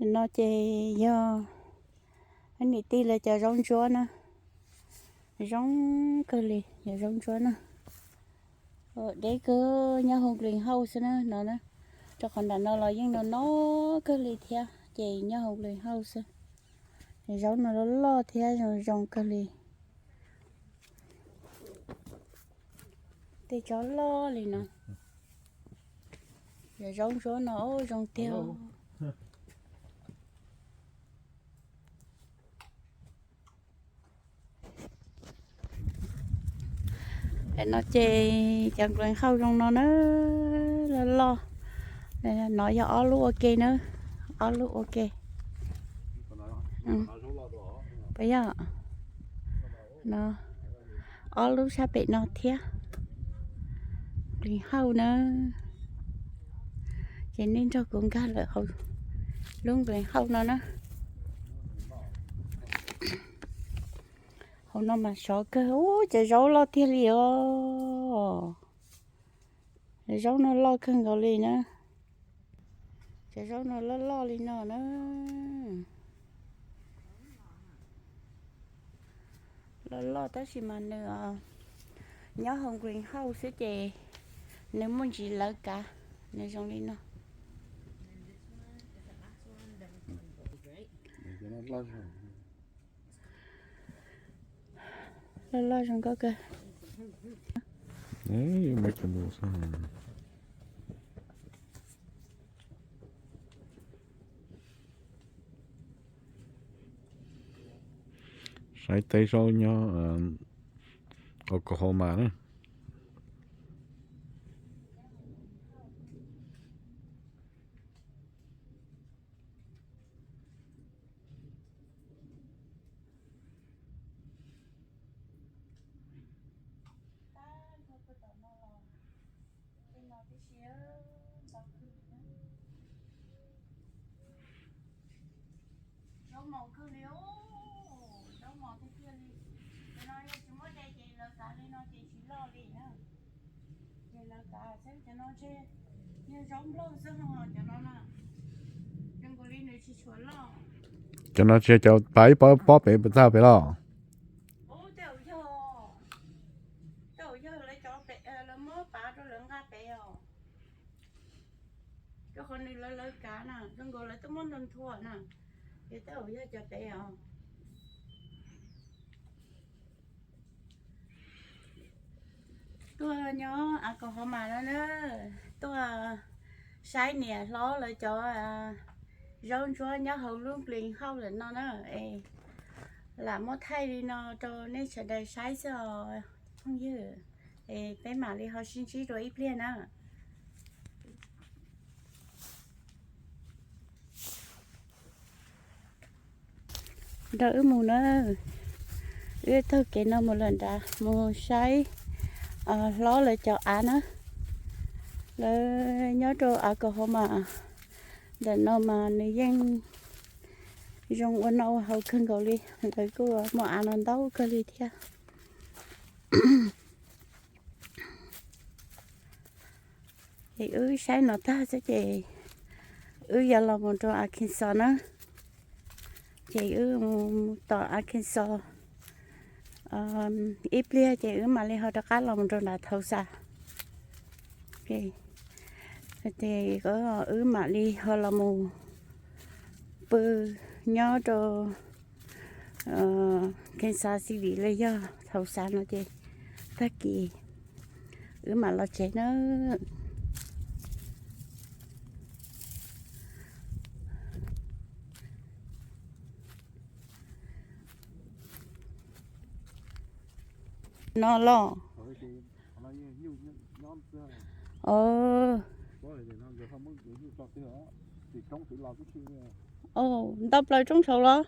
No ces yog niam tij lawv cov zaub ntsuab na, zoo kawg li, yog zaub ntsuab na. Deb kawg, nyob hauv greenhouse xwb na no na, rau qhov nram no los yeej no no kawg li thiab, ces nyob hauv greenhouse xwb. Zaub no loj loj thiab zoo zoo kawg li. Tej tsob loj li no. Yog zaub ntsuab no zoo tiag. No ces cov greenhouse zoo no na, loj loj. No yog ob lub ua ke na, ob lub ua ke. Puas yog? No, ob lub sab pem no thiab. Greenhouse na. Ces nej nrog kuv nkag lawm hauv lub greenhouse no na. Hauv no mas sov kawg, ub, cov zaub loj tiag li os. Cov zaub no loj kawg nkaus li na. Cov zaub no loj loj li no na. Loj loj tab sis mas nws nyob hauv greenhouse xwb ces nws muaj ntsis lawv kav, nws zoo li no. Loj loj zoo nkauj kawg. Saib teb zaub nyob Oklahoma na. Zaub mos kawg li, zaub mos tiag tiag li. Cov no yog tsis muab de ces lawv kav li no ces tsis loj li na. Ces lawv kav xwb, cov no ntshe yog zaub nplog xwb ho cov no na. Zoo nkaus li nws tsis tshua loj. Cov no tsis yog cov pav ib pob pob pem tag pem los? Ub, tej zaum yog, tej zaum yog lawv cov pem, lawv muab pav rau lawv nqa pem os. Rau qhov nws lawv lawv kav na, zoo nkaus lawv twb muab nthua nthua na. Ces tej zaum yog cov pem os. Tuaj nyob Oklahoma no na, tuaj saib niam hlob lawv cov zaub ntsuab nyob hauv lub greenhouse lawm no na, es lam muab thaij li no rau nej sawv daws saib xwb os phooj ywg, es peb mam li ho sib ntsib dua ib pliag na. Nrog wb mus na, wb taug kev no mus lawm nrad mus saib hlob lawv cov av na. Lawv nyob rau Oklahoma ntawm no mas nws yeej zoo ua noj ua haus kawg nkaus li, lawv kuj muaj av no ntau kawg li thiab. Es wb saib no tag xwb ces wb yuav los mus rau Arkansas na. Ces wb mus tom Arkansas ib pliag ces wb mam li ho rov qab los mus rau nram Tulsa. Ces wb mam li ho los mus pw nyob rau Kansas City los yog Tulsa no ces tag kis wb mam los tsev na. No los. Ntau plaws roob saud los?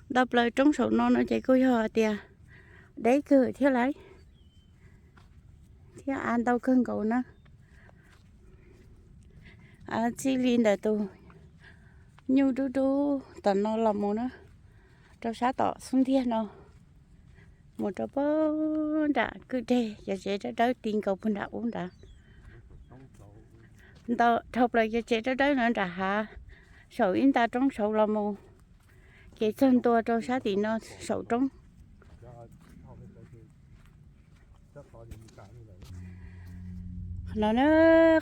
Ntau plaws roob saum no no ces kuj yog hais tias deb kawg thiab lauj, thiab av ntau kawg nkaus na. Txij li ntawm tus nyuj dub dub tom no los mus na, rau sab tom xub ntiag no, mus rau puag nram kwj deg cov tsev dawb dawb ti nkaus puag nram ub nrad. Dhau plaws cov tsev dawb dawb no nram hav, saum ib nta roob saud los mus, ces txog ntua rau sab tim no saum roob. Qhov no na,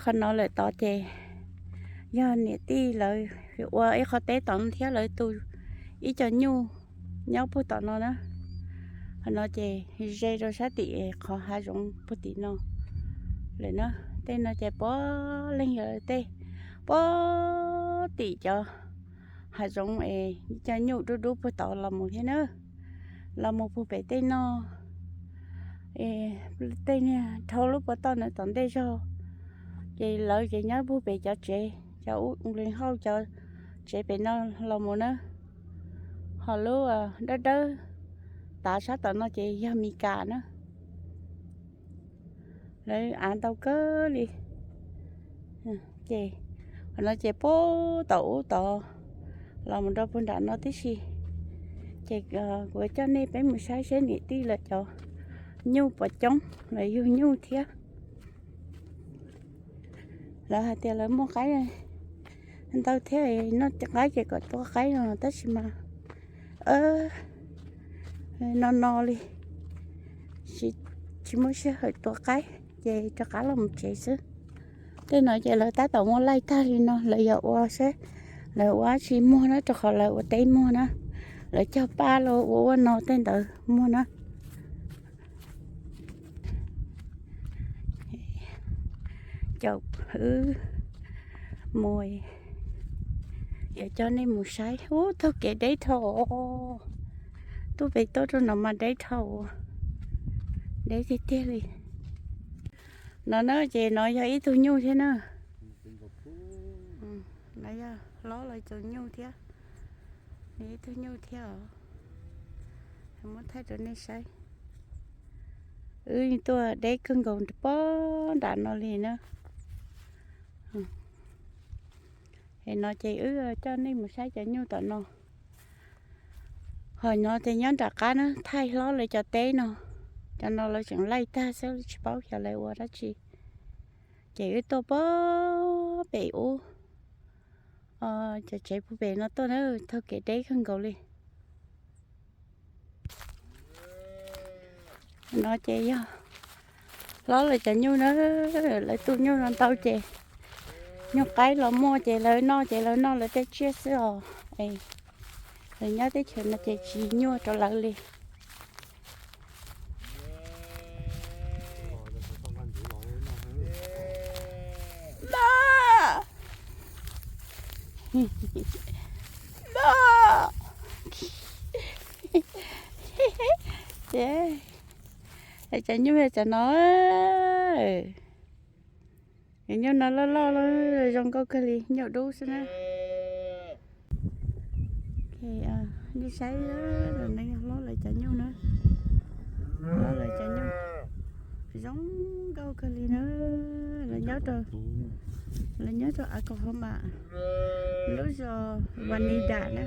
qhov no lawm tod ces yog niam tij lawv ua ib qho teb tom no thiab lawv tu ib co nyuj nyob puag tom no na. Qhov no ces ze rau sab tim qhov hav zoov puag tim no lawm na. Tej no ces puag leej yog lawv tej, puag tim cov hav zoov es ib co nyuj dub dub puag tod los mus thiab na. Los mus puag pem tej no es tej niag dhau lub puag toj ntawd tom ntej zog, ces lawv ces nyob puag pem cov tsev, cov ub li hauj cov tsev pem no los mus na. Ho lub dawb dawb tav sab tom no ces yog Mis Kas na. Lawv av ntau kawg li. Ces qhov no ces puag tom ub tod los mus rau puag nram no tib si. Ces kuv coj nej peb mus saib seb niam tij lawv cov nyuj puas coob, lawv yug nyuj thiab. Lawv hais tias lawv muaj qaib ntau thiab, noj qaib ces kom tua qaib no tab sis mas no no li, tsis muaj sij hawm tua qaib ces rov qab los mus tsev xwb. Tej no ces lawv tab tom muab laij tag li no, lawv yog ua seb lawv ua dab tsi muag na, rau qhov lawv ua teb muag na, lawv cog paj los ua ua no tej ntawd muag na. Caum wb mus, yuav coj nej mus saib. Ub, taug kev deb dhau, tuaj pem tuaj rau no mas deb dhau, deb tiag tiag li. No na ces no yog ib tug nyuj thiab na. No yog hlob lawv cov nyuj thiab, ib tug nyuj thiab os. Muab thaij rau nej saib. Wb tuaj deb kawg nkaus pob nram no li na. Es no ces wb coj nej mus saib cov nyuj tom no. Ho no ces nyob nram qab na, thaij hlob lawv cov teb no. Cov no lawv tseem laij tag xwb, tsis paub xyov lawv ua dab tsi. Ces wb tuaj pob pem ub, cov tsev puag pem no tuaj na, taug kev deb kawg nkaus li. No ces yog hlob lawv cov nyuj na, lawv tu nyuj no ntau ces nyuj qaib los muaj ces lawv noj ces lawv noj lawv tej tsiaj xwb os. Lawv nyob teb chaws no ces tsis nyuaj rau lawv li. Ces cov nyuj yog cov no, cov nyuj no loj loj zoo nkauj kawg li, nyuj dub xwb na. Nej saib, no yog hlob lawv cov nyuj na, hlob lawv cov nyuj zoo nkauj kawg li na. Lawv nyob rau, lawv nyob rau Oklahoma, lub zos Vanita na.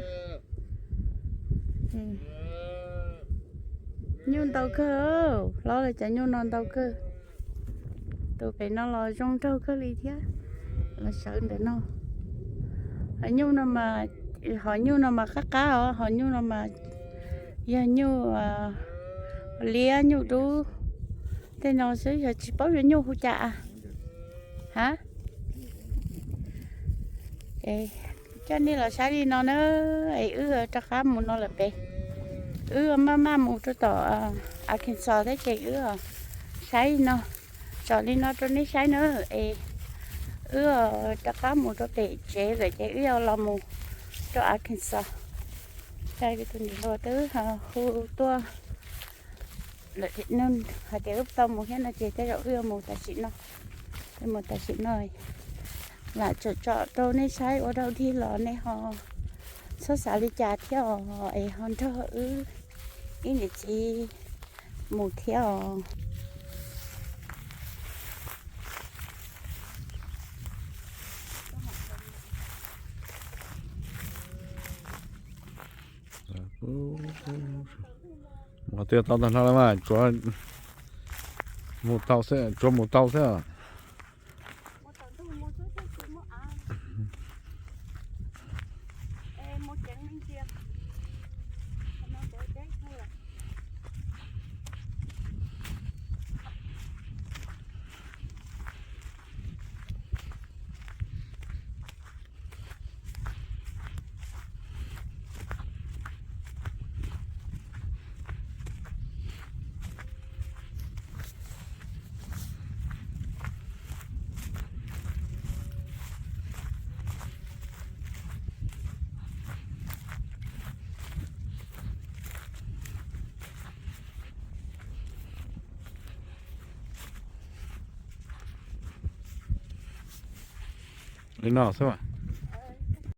Nyuj ntau kawg, hlob lawv cov nyuj no ntau kawg. Tus pem no los zoo nraug kawg li thiab, los sawv ntawm no. Nyuj no mas, hom nyuj no mas qab qab os, hom nyuj no mas yog nyuj liab nyuj dub tej no xwb, yog tsis paub yog nyuj hu cas. Ha, coj nej los saib li no na, es wb rov qab mus no lawm pem. Wb maj maj mus rau tom Arkansas thiab ces wb saib li no, tsom li no rau nej saib na, es wb rov qab mus rau pem tsev lawm ces wb yuav los mus rau Arkansas. Tus niam hluas twb hu tuaj lawm, hais tias wb tau mus thiab no ces tej zaum wb yuav mus tam sim no. Wb mus tam sim no lam tsom tsom rau nej saib ua dau dig los nej ho txhob xav li cas thiab os, es ho nrog wb ib niam txiv mus thiab os. Mus qhov twg tau tag no lawm mas tsuav mus tau xwb, tsuav mus tau xwb. Li no xwb.